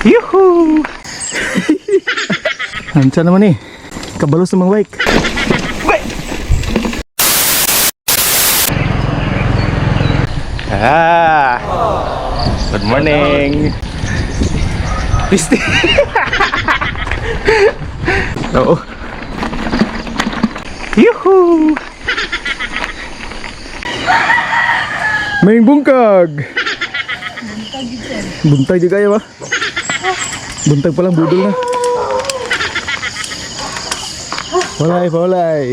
Yuhu! Ansa naman eh. Kabalo sa mga bike. Bike! Ah! Good morning! Pisti! Oo. Yuhu! May bungkag! Buntag di kayo ba? Buntag pa lang, budol na. Walay, walay.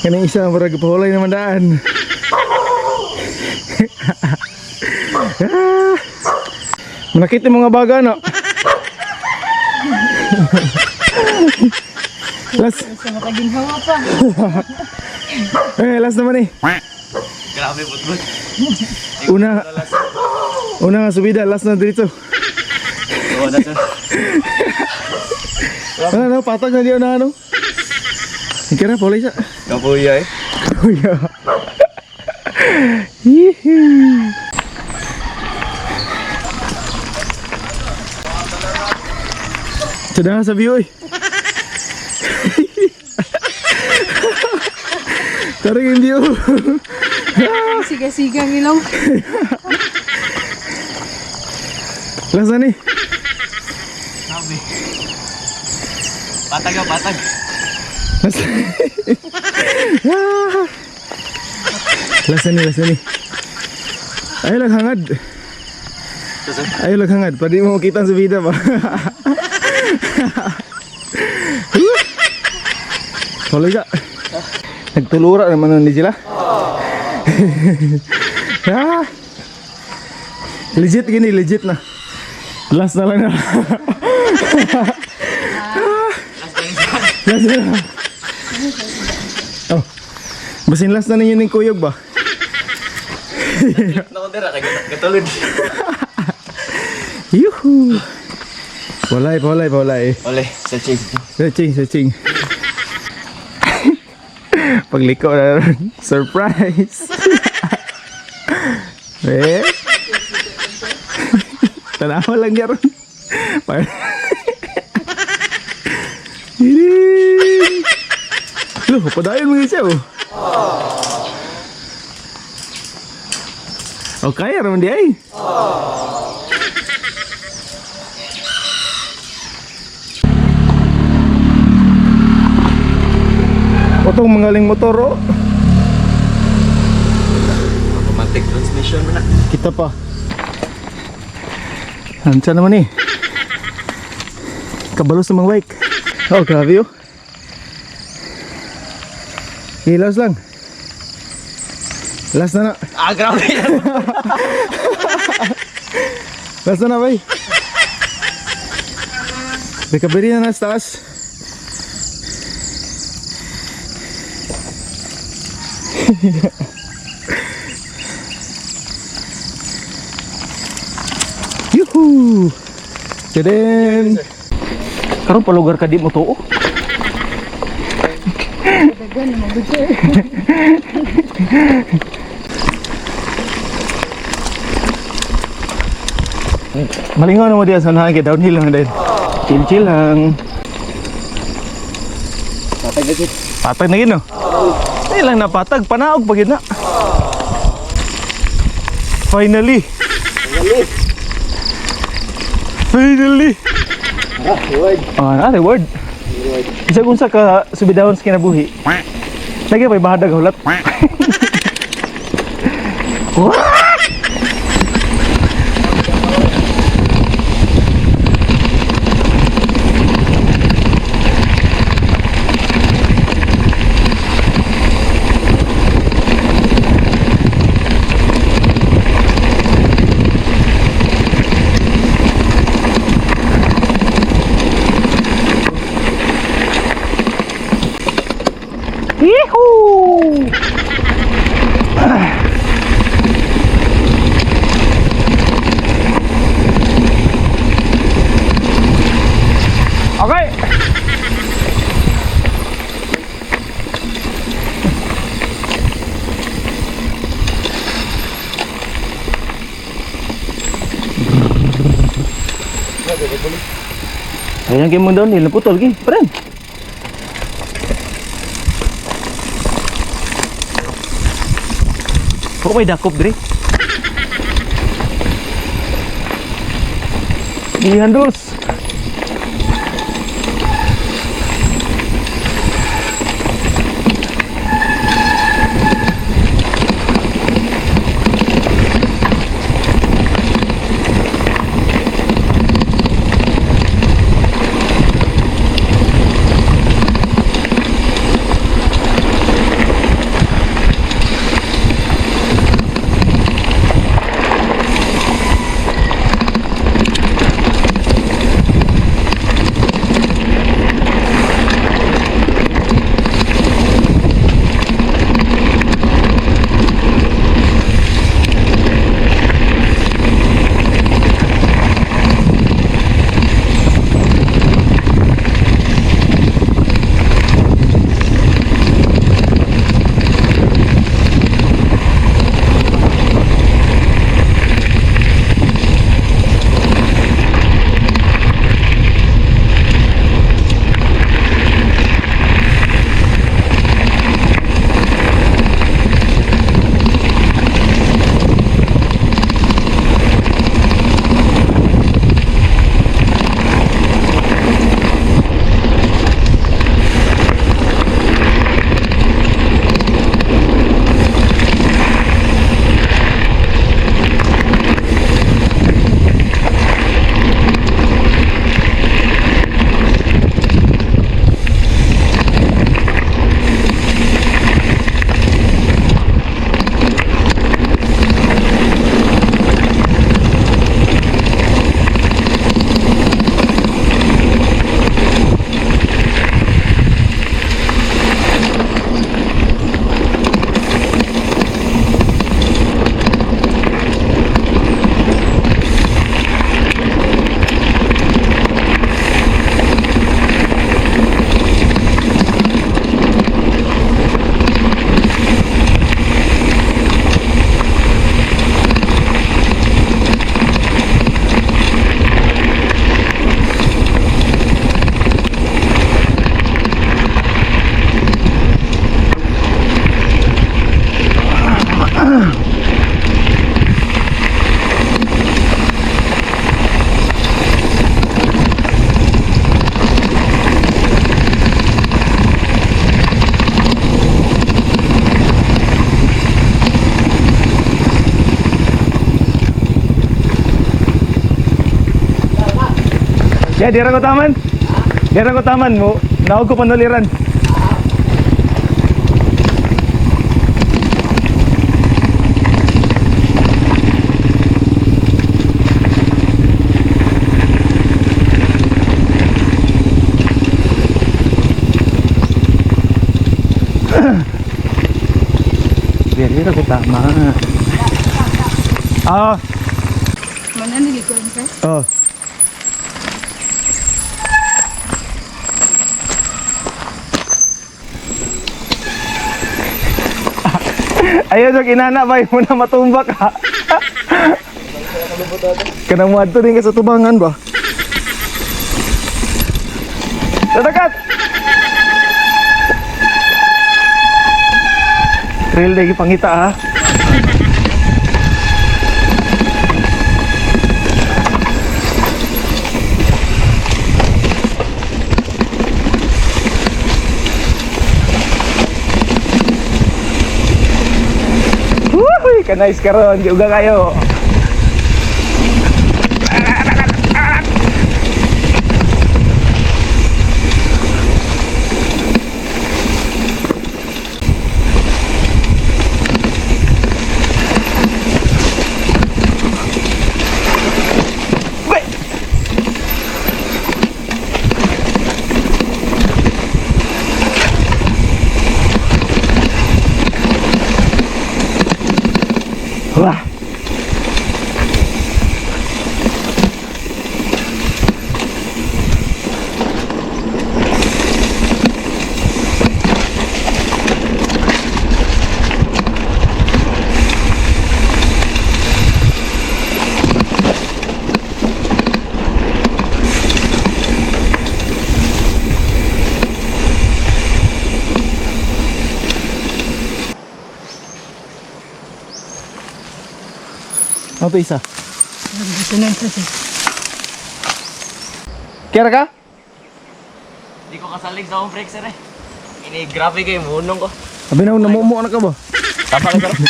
Kanang isa, murag pahulay naman daan. Ah. Manakit yung mga baga, no? Last, Sa makaginhawa pa. eh, last naman eh. Grabe, butbut. Una, una nga subida, last na dito. Oo na, sir. Ano, ano, patag na diyan na ano. Kira, pahulay siya. Kapuya eh. Kuya. Hihi. Sada sa view eh. Tarik yung view. Siga-siga ang ilong. Last na ni. Grabe. Patag ah, patag. Last. Ah. Last na ni, last na ni. Ayaw lang hangad. Ayaw lang hangad. Pwede mo makita sa vida ba? Tuloy ka. Nagtulura naman nun ni sila. Ah. Legit gini, legit na. Last na lang na. Last na lang. Oh. Basin last na ninyo ning kuyog ba? Naku, dira, kay katulad. Yuhu! Walay, walay, walay. Ole, sa chase. Searching, searching. Pagliko na ron. Surprise! Eh? Tanawa lang niya ron. Hiring! Loh, padayon mo siya oh. Oh, kaya raman di ay. Otong mga motor oh. Automatic transmission mo na. Kita pa. Ansa naman eh. Kabalo sa mga bike. Oh, grabe oh. Hilaws lang. Last na na. Ah, grabe. Last na na, bay. Recovery na na sa taas. Yuhu! Tadam! Karon palugar ka di mo tuo. Dagan naman gud sir. Malingaw na mo diya sa unahan kay downhill lang din. Chill chill lang. Patag na, sir. Patag na gid no. Ay lang napatag, panaog pa gid na. Finally. Finally. Ah, reward. Ah, na reward. Isa kung sa ka subidahon sa kinabuhi. Lagi pa'y bahadag hulat. What? Yehoo! Ayan kay mong downhill, naputol gi, pren. Ko may dakop diri. Gihandos. Ya, dira ko taman. Dira ko taman mo. Naog ko panuliran. Dira ko tama. Ah, Mana ni likuan ka? oh. Ayaw sa kinana bay mo na matumba ka. Kanang mo adto din ka sa tubangan ba? Tatakat! Trail day pangita ha. Wuhuy, kanais karon, giuga kayo. Wait! Wah. Ano to isa? Dito na isa sir. Kera ka? Hindi ko kasalig sa akong brake, sir eh. Ini grabe kayo, munong ko. Sabi na, namumuo na ka ba? Tama ka, sir.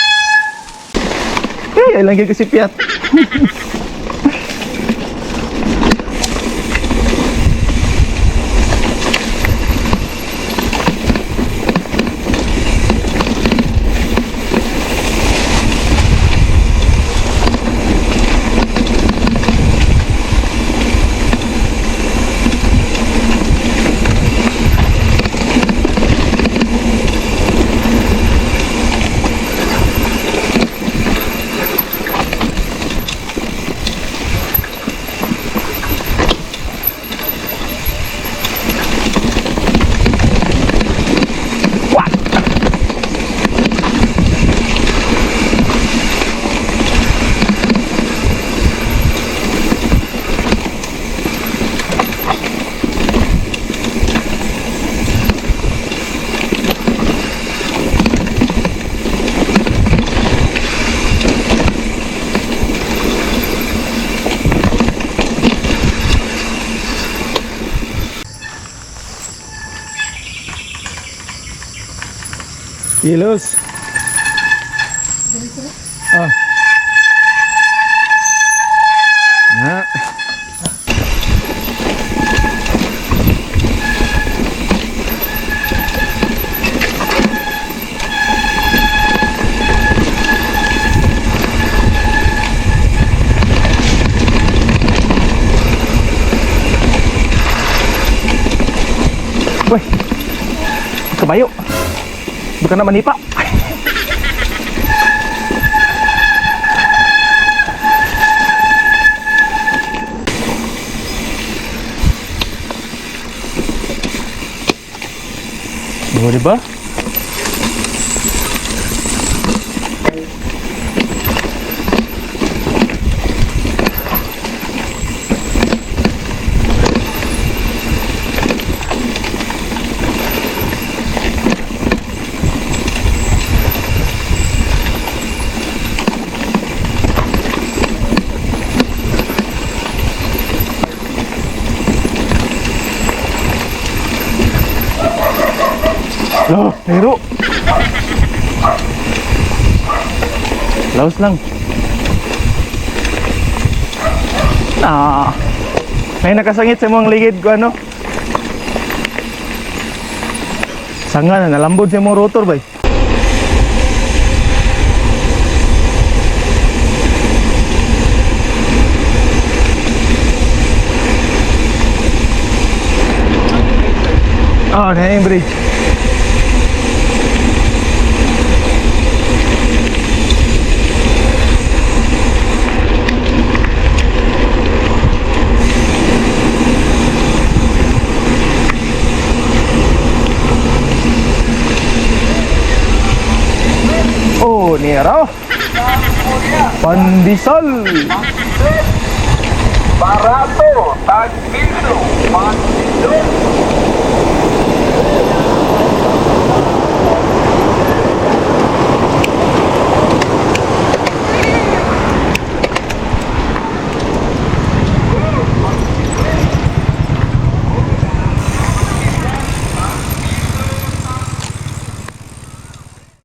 Eh, ay lang ko si Piat. Kilos. Ah. Na. Uy. Kabayo. Baka na manipa. Oh, di ba? Lo, pero. Laos lang. Ah. May nakasangit sa mong ligid ko ano. Sanga na nalambod sa mong rotor bay. Oh, na yung bridge. Oh, nira. Pandesal. Barato, tag piso, pandesal.